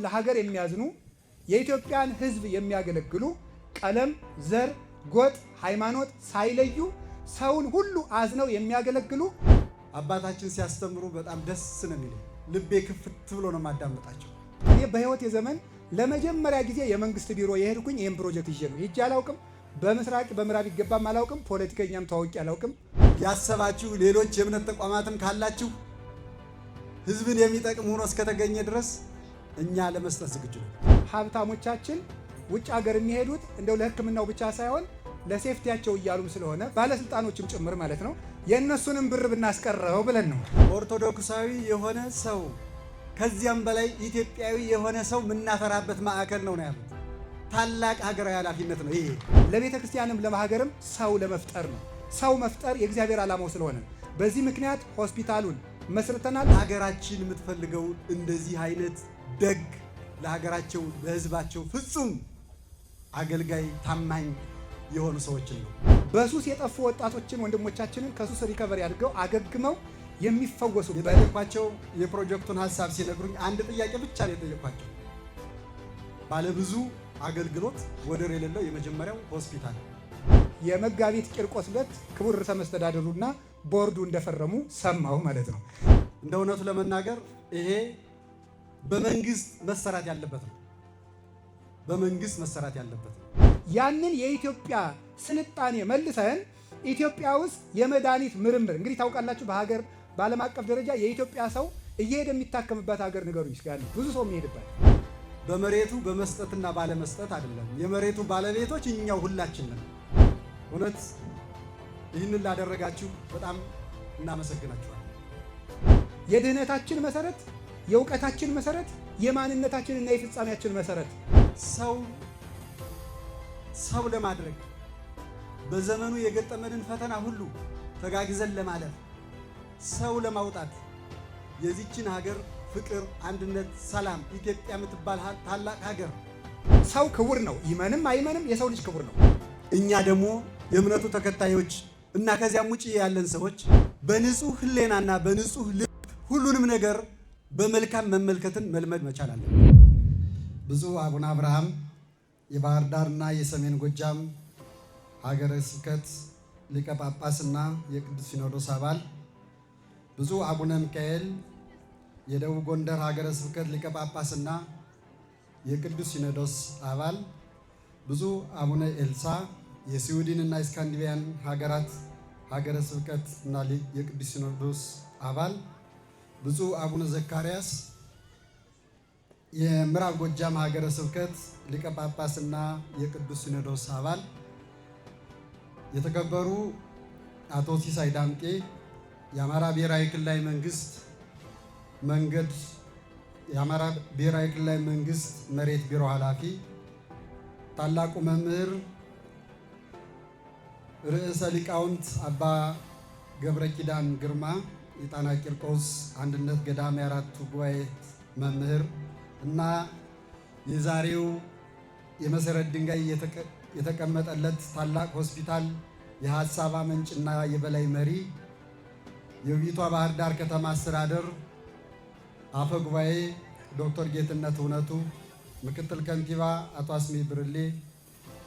ለሀገር የሚያዝኑ፣ የኢትዮጵያን ሕዝብ የሚያገለግሉ፣ ቀለም፣ ዘር፣ ጎጥ፣ ሃይማኖት ሳይለዩ ሰውን ሁሉ አዝነው የሚያገለግሉ። አባታችን ሲያስተምሩ በጣም ደስ ነው የሚለኝ። ልቤ ክፍት ብሎ ነው የማዳምጣቸው። እኔ በህይወት የዘመን ለመጀመሪያ ጊዜ የመንግስት ቢሮ የሄድኩኝ ይህን ፕሮጀክት ይዤ ነው። ሄጄ አላውቅም። በምስራቅ በምዕራብ ይገባም አላውቅም። ፖለቲከኛም ታዋቂ አላውቅም። ያሰባችሁ ሌሎች የእምነት ተቋማትም ካላችሁ ህዝብን የሚጠቅም ሆኖ እስከተገኘ ድረስ እኛ ለመስጠት ዝግጁ ነው። ሀብታሞቻችን ውጭ ሀገር የሚሄዱት እንደው ለሕክምናው ብቻ ሳይሆን ለ safety ያቸው እያሉም ስለሆነ፣ ባለስልጣኖችም ጭምር ማለት ነው፣ የእነሱንም ብር ብናስቀረው ብለን ነው። ኦርቶዶክሳዊ የሆነ ሰው፣ ከዚያም በላይ ኢትዮጵያዊ የሆነ ሰው የምናፈራበት ማዕከል ነው ነው ያሉት። ታላቅ ሀገራዊ ኃላፊነት ነው ይሄ። ለቤተ ክርስቲያንም ለሀገርም ሰው ለመፍጠር ነው። ሰው መፍጠር የእግዚአብሔር ዓላማው ስለሆነ በዚህ ምክንያት ሆስፒታሉን መስርተናል። ሀገራችን የምትፈልገው እንደዚህ አይነት ደግ፣ ለሀገራቸው ለሕዝባቸው ፍጹም አገልጋይ፣ ታማኝ የሆኑ ሰዎችን ነው። በሱስ የጠፉ ወጣቶችን፣ ወንድሞቻችንን ከሱስ recovery አድርገው አገግመው የሚፈወሱ። የጠየኳቸው የፕሮጀክቱን ሀሳብ ሲነግሩኝ አንድ ጥያቄ ብቻ ነው የጠየኳቸው። ባለብዙ አገልግሎት፣ ወደር የሌለው የመጀመሪያው ሆስፒታል። የመጋቢት ቂርቆስ ዕለት ክቡር ርዕሰ መስተዳድሩና ቦርዱ እንደፈረሙ ሰማሁ ማለት ነው። እንደ እውነቱ ለመናገር ይሄ በመንግስት መሰራት ያለበት ነው። በመንግስት መሰራት ያለበት ነው። ያንን የኢትዮጵያ ስልጣኔ መልሰን ኢትዮጵያ ውስጥ የመድኃኒት ምርምር፣ እንግዲህ ታውቃላችሁ፣ በሀገር በዓለም አቀፍ ደረጃ የኢትዮጵያ ሰው እየሄደ የሚታከምበት ሀገር ንገሩኝ እስኪ፣ ያለ ብዙ ሰው የሚሄድበት። በመሬቱ በመስጠትና ባለመስጠት አይደለም። የመሬቱ ባለቤቶች እኛው ሁላችን ነን። እውነት ይህንን ላደረጋችሁ በጣም እናመሰግናችኋለን። የድህነታችን መሰረት፣ የእውቀታችን መሰረት፣ የማንነታችንና የፍጻሜያችን መሰረት። ሰው ሰው ለማድረግ፣ በዘመኑ የገጠመንን ፈተና ሁሉ ተጋግዘን ለማለፍ፣ ሰው ለማውጣት፣ የዚችን ሀገር ፍቅር፣ አንድነት፣ ሰላም፣ ኢትዮጵያ የምትባል ታላቅ ሀገር። ሰው ክቡር ነው። ይመንም አይመንም የሰው ልጅ ክቡር ነው። እኛ ደግሞ የእምነቱ ተከታዮች እና ከዚያም ውጭ ያለን ሰዎች በንጹህ ሕሊናና በንጹህ ልብ ሁሉንም ነገር በመልካም መመልከትን መልመድ መቻል አለብን። ብፁዕ አቡነ አብርሃም የባህር ዳርና የሰሜን ጎጃም ሀገረ ስብከት ሊቀ ጳጳስና የቅዱስ ሲኖዶስ አባል፣ ብፁዕ አቡነ ሚካኤል የደቡብ ጎንደር ሀገረ ስብከት ሊቀ ጳጳስና የቅዱስ ሲኖዶስ አባል፣ ብፁዕ አቡነ ኤልሳ የስዊድን እና የስካንዲቪያን ሀገራት ሀገረ ስብከት እና የቅዱስ ሲኖዶስ አባል፣ ብፁዕ አቡነ ዘካርያስ የምዕራብ ጎጃም ሀገረ ስብከት ሊቀ ጳጳስና የቅዱስ ሲኖዶስ አባል፣ የተከበሩ አቶ ሲሳይ ዳምጤ የአማራ ብሔራዊ ክልላዊ መንግስት መንገድ የአማራ ብሔራዊ ክልላዊ መንግስት መሬት ቢሮ ኃላፊ፣ ታላቁ መምህር ርዕሰ ሊቃውንት አባ ገብረ ኪዳን ግርማ የጣና ቂርቆስ አንድነት ገዳም የአራቱ ጉባኤ መምህር እና የዛሬው የመሰረት ድንጋይ የተቀመጠለት ታላቅ ሆስፒታል የሀሳብ አመንጭና የበላይ መሪ፣ የውቢቷ ባህር ዳር ከተማ አስተዳደር አፈ ጉባኤ ዶክተር ጌትነት እውነቱ፣ ምክትል ከንቲባ አቶ አስሜ ብርሌ፣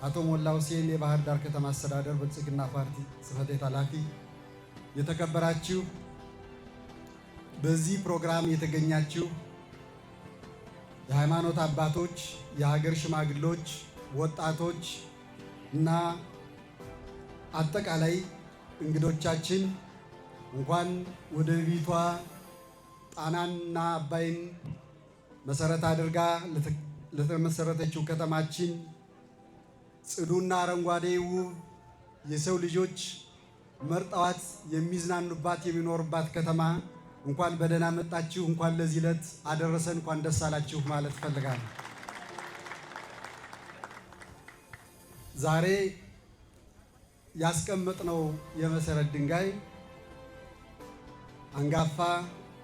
አቶ ሞላ ሁሴን የባህር ዳር ከተማ አስተዳደር ብልጽግና ፓርቲ ጽሕፈት ቤት ኃላፊ፣ የተከበራችሁ በዚህ ፕሮግራም የተገኛችሁ የሃይማኖት አባቶች፣ የሀገር ሽማግሌዎች፣ ወጣቶች እና አጠቃላይ እንግዶቻችን፣ እንኳን ወደ ውቢቷ ጣናንና አባይን መሰረት አድርጋ ለተመሰረተችው ከተማችን፣ ጽዱና አረንጓዴ ውብ፣ የሰው ልጆች መርጠዋት የሚዝናኑባት፣ የሚኖሩባት ከተማ እንኳን በደህና መጣችሁ፣ እንኳን ለዚህ ዕለት አደረሰን፣ እንኳን ደስ አላችሁ ማለት እፈልጋለሁ። ዛሬ ያስቀመጥነው የመሰረት ድንጋይ አንጋፋ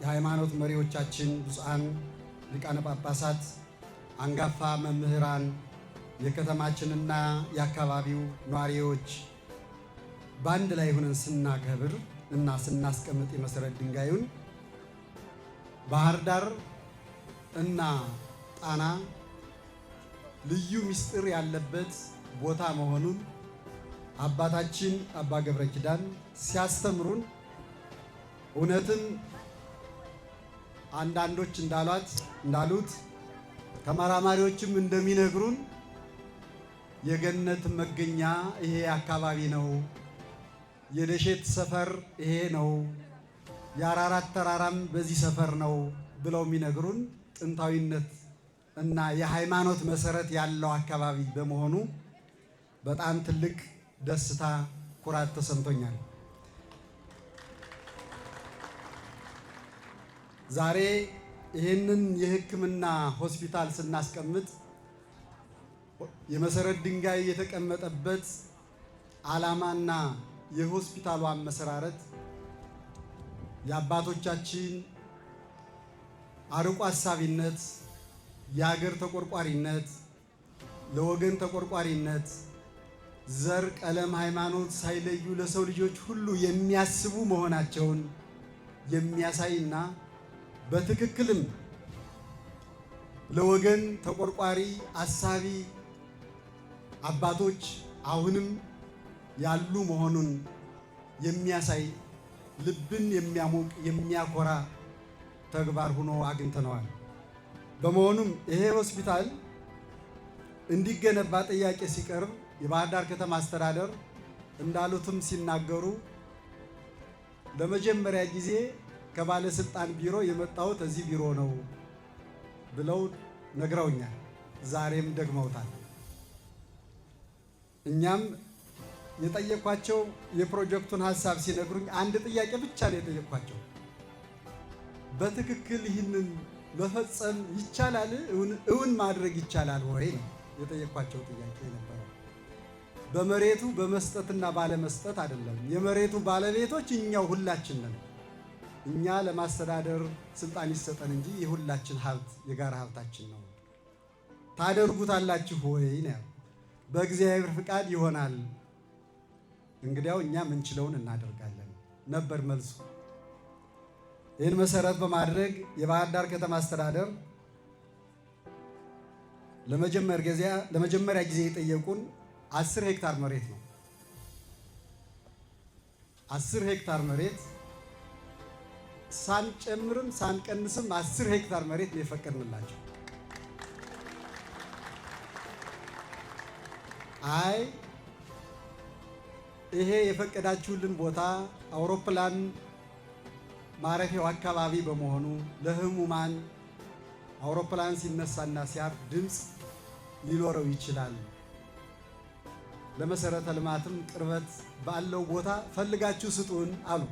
የሃይማኖት መሪዎቻችን ብፁዓን ሊቃነ ጳጳሳት፣ አንጋፋ መምህራን፣ የከተማችንና የአካባቢው ነዋሪዎች በአንድ ላይ ሆነን ስናከብር እና ስናስቀምጥ የመሰረት ድንጋዩን ባህር ዳር እና ጣና ልዩ ምስጢር ያለበት ቦታ መሆኑን አባታችን አባ ገብረ ኪዳን ሲያስተምሩን እውነትም አንዳንዶች እንዳሉት ተመራማሪዎችም እንደሚነግሩን የገነት መገኛ ይሄ አካባቢ ነው፣ የደሴት ሰፈር ይሄ ነው፣ የአራራት ተራራም በዚህ ሰፈር ነው ብለው የሚነግሩን ጥንታዊነት እና የሃይማኖት መሰረት ያለው አካባቢ በመሆኑ በጣም ትልቅ ደስታ፣ ኩራት ተሰምቶኛል። ዛሬ ይህንን የሕክምና ሆስፒታል ስናስቀምጥ የመሰረት ድንጋይ የተቀመጠበት ዓላማና የሆስፒታሉ አመሰራረት የአባቶቻችን አርቆ አሳቢነት፣ የሀገር ተቆርቋሪነት፣ ለወገን ተቆርቋሪነት፣ ዘር፣ ቀለም፣ ሃይማኖት ሳይለዩ ለሰው ልጆች ሁሉ የሚያስቡ መሆናቸውን የሚያሳይና በትክክልም ለወገን ተቆርቋሪ አሳቢ አባቶች አሁንም ያሉ መሆኑን የሚያሳይ ልብን የሚያሞቅ የሚያኮራ ተግባር ሆኖ አግኝተነዋል። በመሆኑም ይሄ ሆስፒታል እንዲገነባ ጥያቄ ሲቀርብ የባህር ዳር ከተማ አስተዳደር እንዳሉትም ሲናገሩ ለመጀመሪያ ጊዜ ከባለስልጣን ቢሮ የመጣሁት እዚህ ቢሮ ነው ብለው ነግረውኛል። ዛሬም ደግመውታል። እኛም የጠየኳቸው የፕሮጀክቱን ሀሳብ ሲነግሩኝ አንድ ጥያቄ ብቻ ነው የጠየኳቸው። በትክክል ይህንን መፈጸም ይቻላል? እውን ማድረግ ይቻላል ወይ ነው የጠየኳቸው ጥያቄ የነበረው። በመሬቱ በመስጠትና ባለመስጠት አይደለም። የመሬቱ ባለቤቶች እኛው ሁላችን ነን። እኛ ለማስተዳደር ስልጣን ይሰጠን እንጂ የሁላችን ሀብት የጋራ ሀብታችን ነው። ታደርጉታላችሁ ወይ ነው። በእግዚአብሔር ፍቃድ ይሆናል። እንግዲያው እኛ ምንችለውን እናደርጋለን ነበር መልሱ። ይህን መሰረት በማድረግ የባህር ዳር ከተማ አስተዳደር ለመጀመሪያ ጊዜ የጠየቁን 10 ሄክታር መሬት ነው። 10 ሄክታር መሬት ሳንጨምርም ሳንቀንስም 10 ሄክታር መሬት ነው የፈቀድንላቸው። አይ ይሄ የፈቀዳችሁልን ቦታ አውሮፕላን ማረፊያው አካባቢ በመሆኑ ለህሙማን አውሮፕላን ሲነሳና ሲያርፍ ድምፅ ሊኖረው ይችላል፣ ለመሰረተ ልማትም ቅርበት ባለው ቦታ ፈልጋችሁ ስጡን አሉ።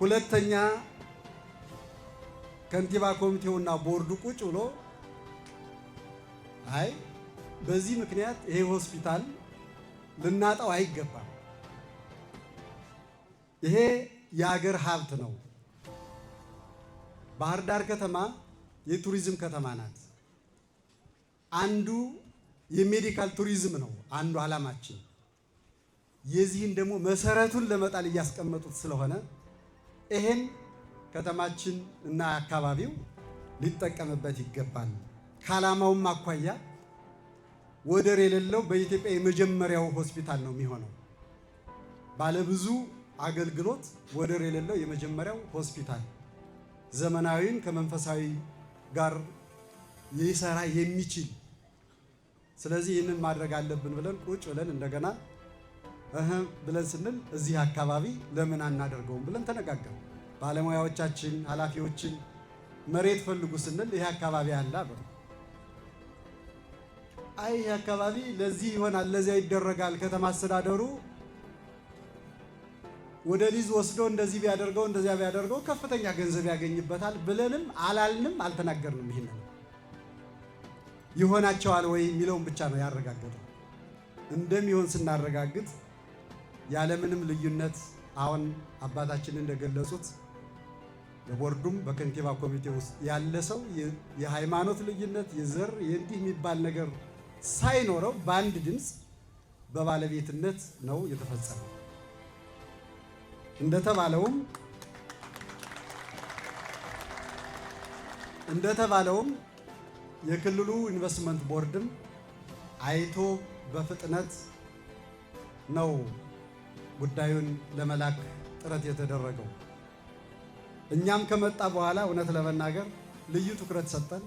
ሁለተኛ ከንቲባ ኮሚቴውና ቦርዱ ቁጭ ብሎ አይ በዚህ ምክንያት ይሄ ሆስፒታል ልናጣው አይገባም፣ ይሄ የሀገር ሀብት ነው። ባህር ዳር ከተማ የቱሪዝም ከተማ ናት። አንዱ የ medical tourism ነው አንዱ ዓላማችን። የዚህን ደግሞ መሰረቱን ለመጣል እያስቀመጡት ስለሆነ ይሄን ከተማችን እና አካባቢው ሊጠቀምበት ይገባል። ከዓላማውም አኳያ ወደር የሌለው በኢትዮጵያ የመጀመሪያው ሆስፒታል ነው የሚሆነው። ባለብዙ አገልግሎት ወደር የሌለው የመጀመሪያው ሆስፒታል ዘመናዊን ከመንፈሳዊ ጋር ሊሰራ የሚችል፣ ስለዚህ ይህንን ማድረግ አለብን ብለን ቁጭ ብለን እንደገና እህ ብለን ስንል እዚህ አካባቢ ለምን አናደርገውም ብለን ተነጋገርን። ባለሙያዎቻችን፣ ኃላፊዎችን መሬት ፈልጉ ስንል ይህ አካባቢ አለ አሉ። አይ ይህ አካባቢ ለዚህ ይሆናል፣ ለዚያ ይደረጋል፣ ከተማ አስተዳደሩ ወደ ሊዝ ወስዶ እንደዚህ ቢያደርገው እንደዚያ ቢያደርገው ከፍተኛ ገንዘብ ያገኝበታል ብለንም አላልንም፣ አልተናገርንም። ይህንን ይሆናቸዋል ወይ የሚለውን ብቻ ነው ያረጋገጠው። እንደሚሆን ስናረጋግጥ ያለምንም ልዩነት አሁን አባታችን እንደገለጹት በቦርዱም በከንቲባ ኮሚቴ ውስጥ ያለ ሰው የሃይማኖት ልዩነት፣ የዘር የእንዲህ የሚባል ነገር ሳይኖረው በአንድ ድምፅ በባለቤትነት ነው የተፈጸመው። እንደተባለውም እንደተባለውም የክልሉ ኢንቨስትመንት ቦርድም አይቶ በፍጥነት ነው ጉዳዩን ለመላክ ጥረት የተደረገው። እኛም ከመጣ በኋላ እውነት ለመናገር ልዩ ትኩረት ሰጠን።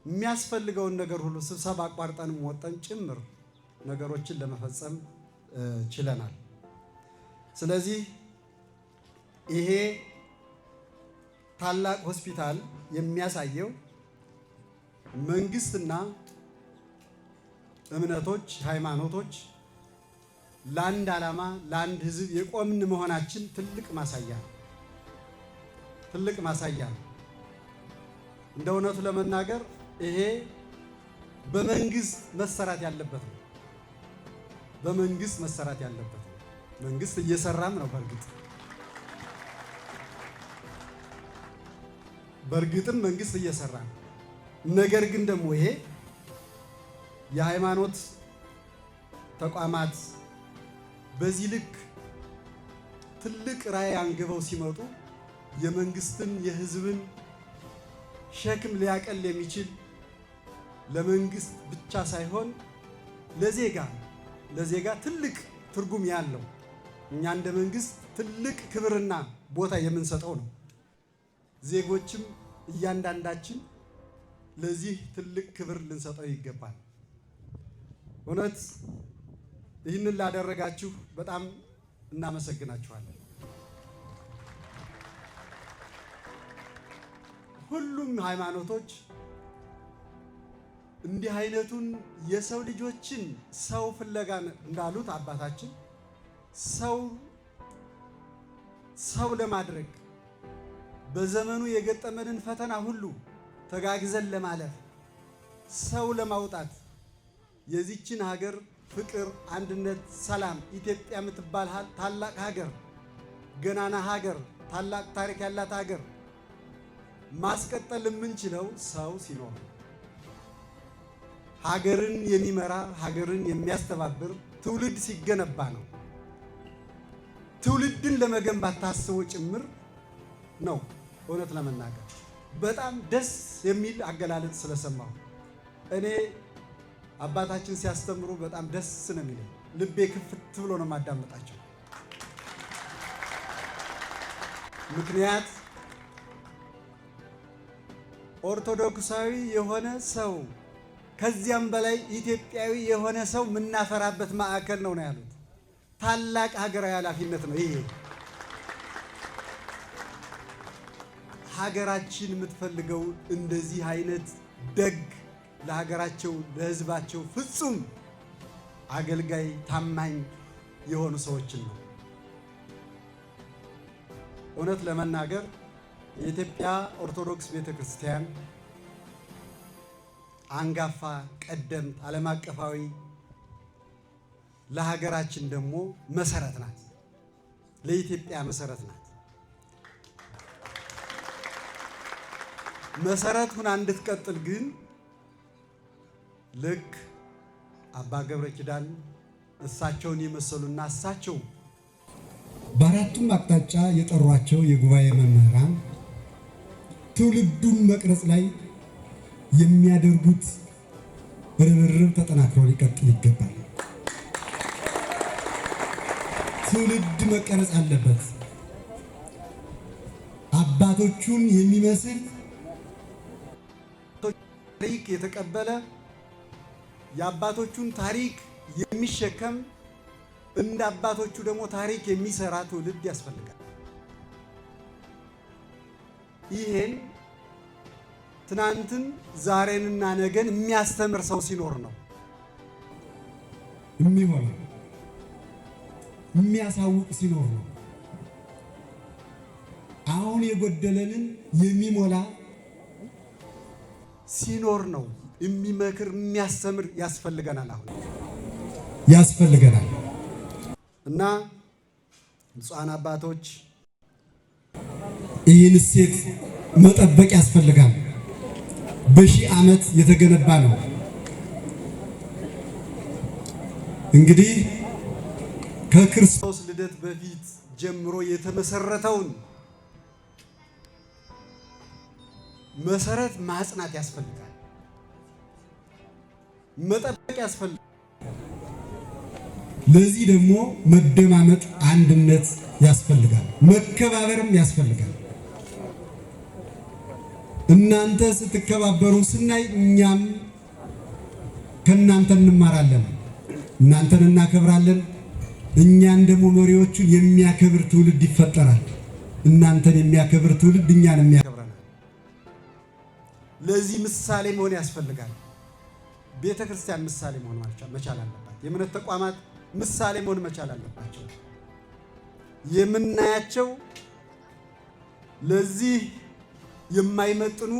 የሚያስፈልገውን ነገር ሁሉ ስብሰባ አቋርጠንም ወጠን ጭምር ነገሮችን ለመፈጸም ችለናል። ስለዚህ ይሄ ታላቅ ሆስፒታል የሚያሳየው መንግስትና እምነቶች፣ ሃይማኖቶች ለአንድ ዓላማ ለአንድ ሕዝብ የቆምን መሆናችን ትልቅ ማሳያ ነው። ትልቅ ማሳያ ነው። እንደ እውነቱ ለመናገር ይሄ በመንግስት መሰራት ያለበት ነው። በመንግስት መሰራት ያለበት ነው። መንግስት እየሰራም ነው። በእርግጥም መንግስት እየሰራ ነው። ነገር ግን ደግሞ ይሄ የሃይማኖት ተቋማት በዚህ ልክ ትልቅ ራዕይ አንግበው ሲመጡ የመንግስትን የህዝብን ሸክም ሊያቀል የሚችል ለመንግስት ብቻ ሳይሆን ለዜጋ ትልቅ ትርጉም ያለው እኛ እንደ መንግስት ትልቅ ክብርና ቦታ የምንሰጠው ነው። ዜጎችም እያንዳንዳችን ለዚህ ትልቅ ክብር ልንሰጠው ይገባል። እውነት ይህንን ላደረጋችሁ በጣም እናመሰግናችኋለን። ሁሉም ሃይማኖቶች እንዲህ አይነቱን የሰው ልጆችን ሰው ፍለጋ እንዳሉት አባታችን ሰው ለማድረግ በዘመኑ የገጠመንን ፈተና ሁሉ ተጋግዘን ለማለፍ ሰው ለማውጣት የዚችን ሀገር ፍቅር፣ አንድነት፣ ሰላም ኢትዮጵያ የምትባል ታላቅ ሀገር፣ ገናና ሀገር፣ ታላቅ ታሪክ ያላት ሀገር ማስቀጠል የምንችለው ሰው ሲኖር ሀገርን የሚመራ ሀገርን የሚያስተባብር ትውልድ ሲገነባ ነው። ትውልድን ለመገንባት ታስቦ ጭምር ነው። እውነት ለመናገር በጣም ደስ የሚል አገላለጽ ስለሰማሁ እኔ አባታችን ሲያስተምሩ በጣም ደስ ነው የሚለኝ። ልቤ ክፍት ብሎ ነው የማዳመጣቸው። ምክንያት ኦርቶዶክሳዊ የሆነ ሰው ከዚያም በላይ ኢትዮጵያዊ የሆነ ሰው የምናፈራበት ማዕከል ነው ያሉት። ታላቅ ሀገራዊ ኃላፊነት ነው ይሄ። ሀገራችን የምትፈልገው እንደዚህ አይነት ደግ ለሀገራቸው ለሕዝባቸው ፍጹም አገልጋይ ታማኝ የሆኑ ሰዎችን ነው። እውነት ለመናገር የኢትዮጵያ ኦርቶዶክስ ቤተክርስቲያን አንጋፋ ቀደምት ዓለም አቀፋዊ ለሀገራችን ደግሞ መሰረት ናት። ለኢትዮጵያ መሰረት ናት። መሰረት ሁና እንድትቀጥል ግን ልክ አባ ገብረ ኪዳን እሳቸውን የመሰሉና እሳቸው በአራቱም አቅጣጫ የጠሯቸው የጉባኤ መምህራን ትውልዱን መቅረጽ ላይ የሚያደርጉት ርብርብ ተጠናክሮ ሊቀጥል ይገባል። ትውልድ መቀረጽ አለበት። አባቶቹን የሚመስል ታሪክ የተቀበለ የአባቶቹን ታሪክ የሚሸከም እንደ አባቶቹ ደግሞ ታሪክ የሚሰራ ትውልድ ያስፈልጋል። ይሄን ትናንትን ዛሬንና ነገን የሚያስተምር ሰው ሲኖር ነው የሚሆነው። የሚያሳውቅ ሲኖር ነው። አሁን የጎደለንን የሚሞላ ሲኖር ነው። የሚመክር የሚያስተምር ያስፈልገናል። አሁን ያስፈልገናል እና ብፁዓን አባቶች ይህን እሴት መጠበቅ ያስፈልጋል። በሺህ ዓመት የተገነባ ነው። እንግዲህ ከክርስቶስ ልደት በፊት ጀምሮ የተመሰረተውን መሰረት ማጽናት ያስፈልጋል፣ መጠበቅ ያስፈልጋል። ለዚህ ደግሞ መደማመጥ፣ አንድነት ያስፈልጋል፣ መከባበርም ያስፈልጋል። እናንተ ስትከባበሩ ስናይ እኛም ከእናንተ እንማራለን፣ እናንተን እናከብራለን። እኛን ደግሞ መሪዎቹን የሚያከብር ትውልድ ይፈጠራል። እናንተን የሚያከብር ትውልድ እኛን የሚያከብረናል። ለዚህ ምሳሌ መሆን ያስፈልጋል። ቤተ ክርስቲያን ምሳሌ መሆን መቻል አለባት። የእምነት ተቋማት ምሳሌ መሆን መቻል አለባቸው። የምናያቸው ለዚህ የማይመጥኑ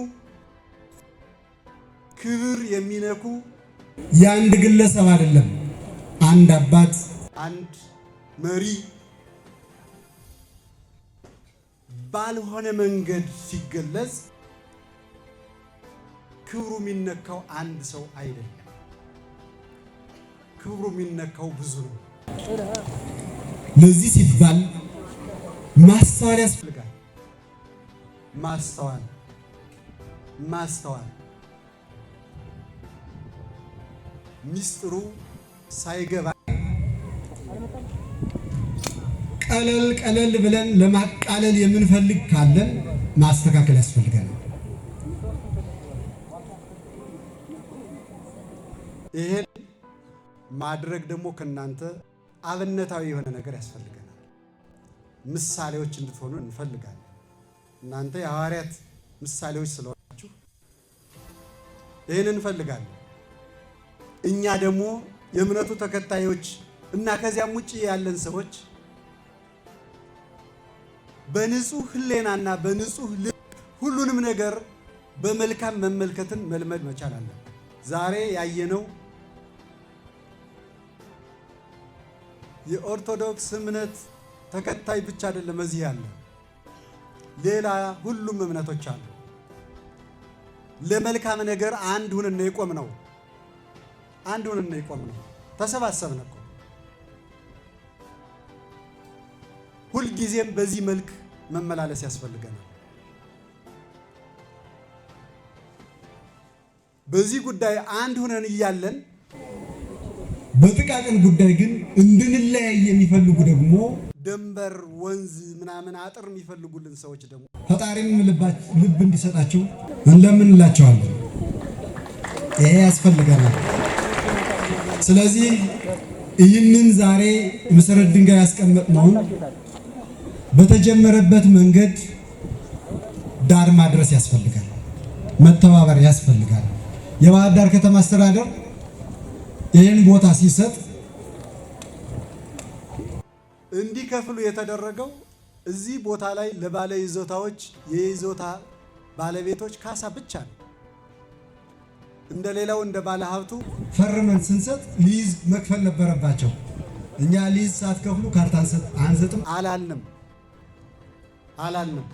ክብር የሚነኩ የአንድ ግለሰብ አይደለም፣ አንድ አባት፣ አንድ መሪ ባልሆነ መንገድ ሲገለጽ ክብሩ የሚነካው አንድ ሰው አይደለም። ክብሩ የሚነካው ብዙ ነው። ለዚህ ሲባል ማስተዋል ያስፈልጋል። ማስተዋል ማስተዋል ሚስጥሩ ሳይገባ ቀለል ቀለል ብለን ለማቃለል የምንፈልግ ካለን ማስተካከል ያስፈልገናል። ይሄን ማድረግ ደግሞ ከእናንተ አብነታዊ የሆነ ነገር ያስፈልገናል። ምሳሌዎች እንድትሆኑ እንፈልጋለን። እናንተ የሐዋርያት ምሳሌዎች ስለሆናችሁ ይህን እንፈልጋለን። እኛ ደግሞ የእምነቱ ተከታዮች እና ከዚያም ውጭ ያለን ሰዎች በንጹህ ሕሊናና በንጹህ ልብ ሁሉንም ነገር በመልካም መመልከትን መልመድ መቻል አለብን። ዛሬ ያየነው የኦርቶዶክስ እምነት ተከታይ ብቻ አይደለም። እዚህ ያለ ሌላ ሁሉም እምነቶች አሉ። ለመልካም ነገር አንድ ሁነን ነው የቆምነው። አንድ ሁነን ነው የቆምነው። ተሰባሰብን እኮ። ሁልጊዜም በዚህ መልክ መመላለስ ያስፈልገናል። በዚህ ጉዳይ አንድ ሁነን እያለን በጥቃቅን ጉዳይ ግን እንድንለያይ የሚፈልጉ ደግሞ ደንበር፣ ወንዝ ምናምን አጥር የሚፈልጉልን ሰዎች ደግሞ ፈጣሪም ልብ እንዲሰጣቸው እንለምንላቸዋለን። ይሄ ያስፈልገናል። ስለዚህ ይህንን ዛሬ መሰረት ድንጋይ ያስቀመጥነውን በተጀመረበት መንገድ ዳር ማድረስ ያስፈልጋል። መተባበር ያስፈልጋል። የባህር ዳር ከተማ አስተዳደር ይህን ቦታ ሲሰጥ እንዲከፍሉ የተደረገው እዚህ ቦታ ላይ ለባለ ይዞታዎች የይዞታ ባለቤቶች ካሳ ብቻ ነው። እንደሌላው እንደ ባለ ሀብቱ ፈርመን ስንሰጥ ሊዝ መክፈል ነበረባቸው። እኛ ሊዝ ሳትከፍሉ ካርታ አንሰጥም አላልንም አላልንም።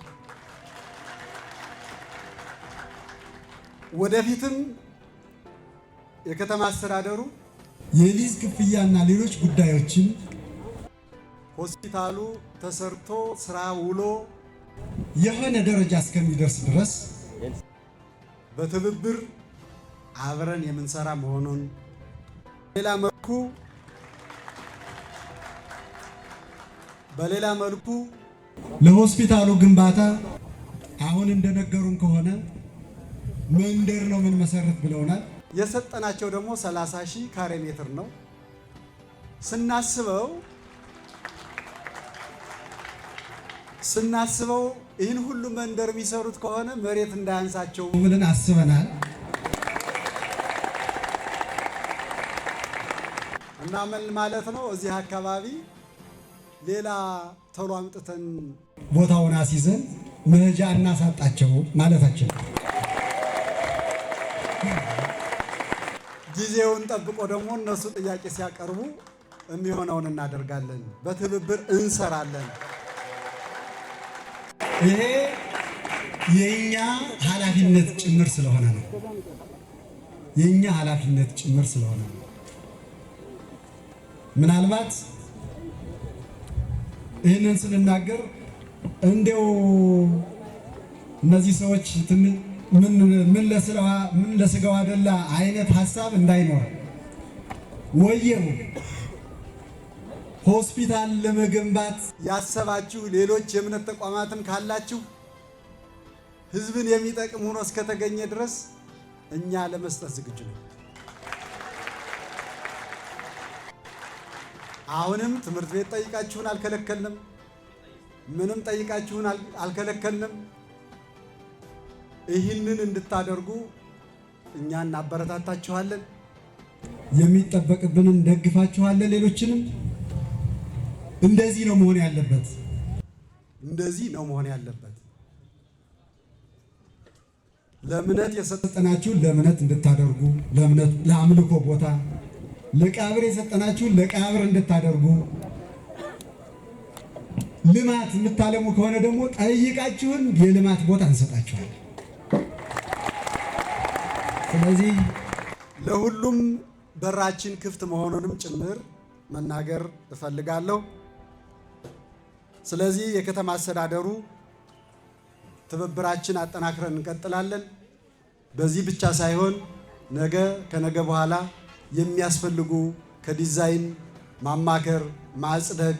ወደፊትም የከተማ አስተዳደሩ የሊዝ ክፍያና ሌሎች ጉዳዮችን ሆስፒታሉ ተሰርቶ ስራ ውሎ የሆነ ደረጃ እስከሚደርስ ድረስ በትብብር አብረን የምንሰራ መሆኑን ሌላ መልኩ በሌላ መልኩ ለሆስፒታሉ ግንባታ አሁን እንደነገሩን ከሆነ መንደር ነው ምን መሰረት ብለውናል። የሰጠናቸው ደግሞ 30 ሺህ ካሬ ሜትር ነው። ስናስበው ስናስበው ይህን ሁሉ መንደር የሚሰሩት ከሆነ መሬት እንዳያንሳቸው ብለን አስበናል። እና ምን ማለት ነው እዚህ አካባቢ ሌላ ቶሎ አምጥተን ቦታውን አስይዘን መሄጃ እናሳጣቸው ማለታችን ነው። ጊዜውን ጠብቆ ደግሞ እነሱ ጥያቄ ሲያቀርቡ የሚሆነውን እናደርጋለን። በትብብር እንሰራለን። ይሄ የኛ ኃላፊነት ጭምር ስለሆነ ነው። የኛ ኃላፊነት ጭምር ስለሆነ ነው። ምናልባት ይህንን ስንናገር እንዲያው እነዚህ ሰዎች ምን ለስጋው አደላ አይነት ሀሳብ እንዳይኖር ወየው ሆስፒታል ለመገንባት ያሰባችሁ ሌሎች የእምነት ተቋማትም ካላችሁ ህዝብን የሚጠቅም ሆኖ እስከተገኘ ድረስ እኛ ለመስጠት ዝግጁ ነን። አሁንም ትምህርት ቤት ጠይቃችሁን አልከለከልንም። ምንም ጠይቃችሁን አልከለከልንም። ይህንን እንድታደርጉ እኛ እናበረታታችኋለን። የሚጠበቅብንን ደግፋችኋለን። ሌሎችንም እንደዚህ ነው መሆን ያለበት። እንደዚህ ነው መሆን ያለበት። ለእምነት የሰጠናችሁን ለእምነት እንድታደርጉ፣ ለእምነት ለአምልኮ ቦታ፣ ለቀብር የሰጠናችሁን ለቀብር እንድታደርጉ፣ ልማት የምታለሙ ከሆነ ደግሞ ጠይቃችሁን የልማት ቦታ እንሰጣችኋለን። ስለዚህ ለሁሉም በራችን ክፍት መሆኑንም ጭምር መናገር እፈልጋለሁ። ስለዚህ የከተማ አስተዳደሩ ትብብራችን አጠናክረን እንቀጥላለን። በዚህ ብቻ ሳይሆን ነገ ከነገ በኋላ የሚያስፈልጉ ከዲዛይን ማማከር፣ ማጽደቅ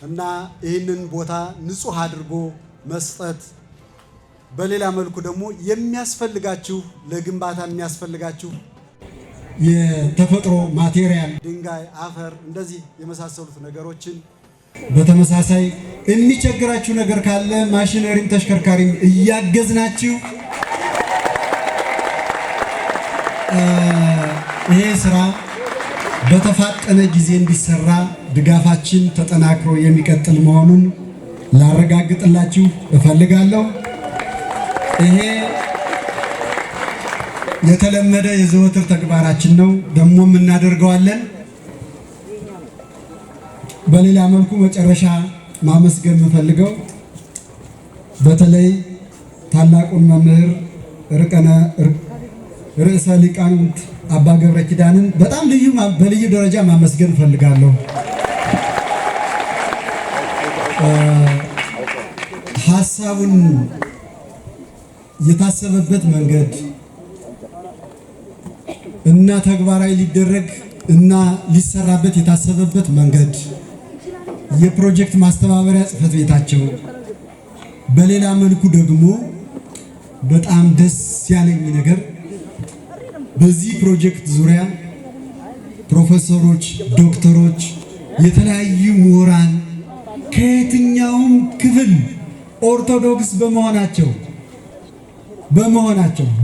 እና ይህንን ቦታ ንጹህ አድርጎ መስጠት፣ በሌላ መልኩ ደግሞ የሚያስፈልጋችሁ ለግንባታ የሚያስፈልጋችሁ የተፈጥሮ material ድንጋይ፣ አፈር እንደዚህ የመሳሰሉት ነገሮችን በተመሳሳይ የሚቸግራችሁ ነገር ካለ ማሽነሪም ተሽከርካሪም እያገዝናችሁ ይሄ ስራ በተፋጠነ ጊዜ እንዲሰራ ድጋፋችን ተጠናክሮ የሚቀጥል መሆኑን ላረጋግጥላችሁ እፈልጋለሁ። ይሄ የተለመደ የዘወትር ተግባራችን ነው፣ ደግሞም እናደርገዋለን። በሌላ መልኩ መጨረሻ ማመስገን የምፈልገው በተለይ ታላቁን መምህር ርዕሰ ሊቃውንት አባ ገብረ ኪዳንን በጣም በልዩ ደረጃ ማመስገን እፈልጋለሁ። ሀሳቡን የታሰበበት መንገድ እና ተግባራዊ ሊደረግ እና ሊሰራበት የታሰበበት መንገድ የፕሮጀክት ማስተባበሪያ ጽሕፈት ቤታቸው፣ በሌላ መልኩ ደግሞ በጣም ደስ ያለኝ ነገር በዚህ ፕሮጀክት ዙሪያ ፕሮፌሰሮች፣ ዶክተሮች፣ የተለያዩ ምሁራን ከየትኛውም ክፍል ኦርቶዶክስ በመሆናቸው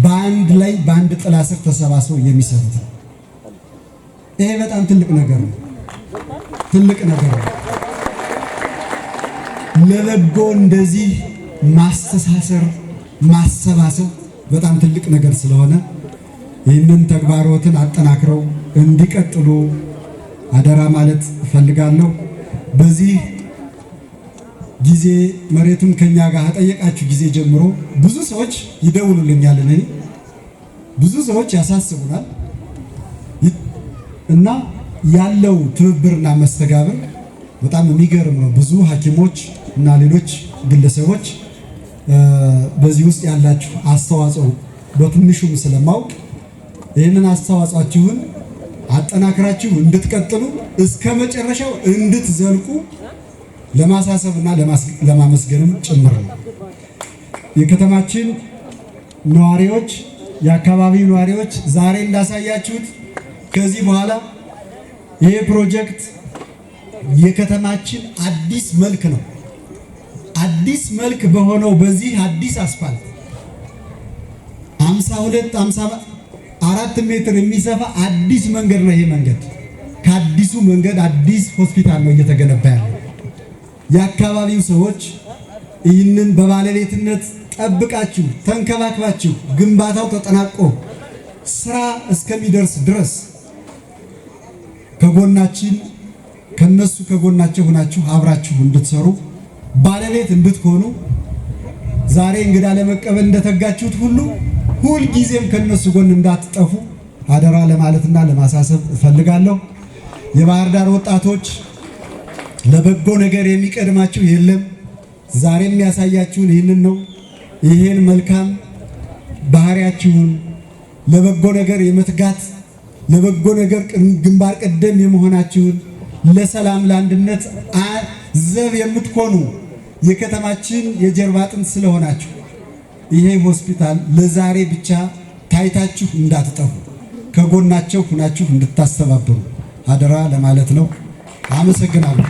በአንድ ላይ በአንድ ጥላ ስር ተሰባስበው የሚሰሩት ነው። ይሄ በጣም ትልቅ ነገር ነው። ትልቅ ነገር ነው። ለበጎ እንደዚህ ማስተሳሰር ማሰባሰብ በጣም ትልቅ ነገር ስለሆነ ይህንን ተግባሮትን አጠናክረው እንዲቀጥሉ አደራ ማለት እፈልጋለሁ። በዚህ ጊዜ መሬቱን ከኛ ጋር ከጠየቃችሁ ጊዜ ጀምሮ ብዙ ሰዎች ይደውሉልኛል፣ እኔ ብዙ ሰዎች ያሳስቡናል እና ያለው ትብብርና መስተጋብር በጣም የሚገርም ነው። ብዙ ሐኪሞች እና ሌሎች ግለሰቦች በዚህ ውስጥ ያላችሁ አስተዋጽኦ በትንሹም ስለማውቅ ይህንን አስተዋጽኦአችሁን አጠናክራችሁ እንድትቀጥሉ እስከ መጨረሻው እንድትዘልቁ ለማሳሰብና ለማመስገንም ጭምር ነው። የከተማችን ነዋሪዎች፣ የአካባቢው ነዋሪዎች ዛሬ እንዳሳያችሁት ከዚህ በኋላ ይሄ ፕሮጀክት የከተማችን አዲስ መልክ ነው። አዲስ መልክ በሆነው በዚህ አዲስ አስፋልት 52 54 ሜትር የሚሰፋ አዲስ መንገድ ነው። ይሄ መንገድ ከአዲሱ መንገድ አዲስ ሆስፒታል ነው እየተገነባ ያለው። የአካባቢው ሰዎች ይህንን በባለቤትነት ጠብቃችሁ ተንከባክባችሁ ግንባታው ተጠናቆ ስራ እስከሚደርስ ድረስ ከጎናችን ከነሱ ከጎናቸው ሆናችሁ አብራችሁ እንድትሰሩ ባለቤት እንድትሆኑ ዛሬ እንግዳ ለመቀበል እንደተጋችሁት ሁሉ ሁልጊዜም ከነሱ ጎን እንዳትጠፉ አደራ ለማለትና ለማሳሰብ እፈልጋለሁ። የባህር ዳር ወጣቶች ለበጎ ነገር የሚቀድማችሁ የለም። ዛሬ የሚያሳያችሁን ይህንን ነው። ይህን መልካም ባህሪያችሁን ለበጎ ነገር የመትጋት፣ ለበጎ ነገር ግንባር ቀደም የመሆናችሁን፣ ለሰላም ለአንድነት ዘብ የምትሆኑ የከተማችን የጀርባ አጥንት ስለሆናችሁ ይሄ ሆስፒታል ለዛሬ ብቻ ታይታችሁ እንዳትጠፉ ከጎናቸው ሁናችሁ እንድታስተባብሩ አደራ ለማለት ነው። አመሰግናለሁ።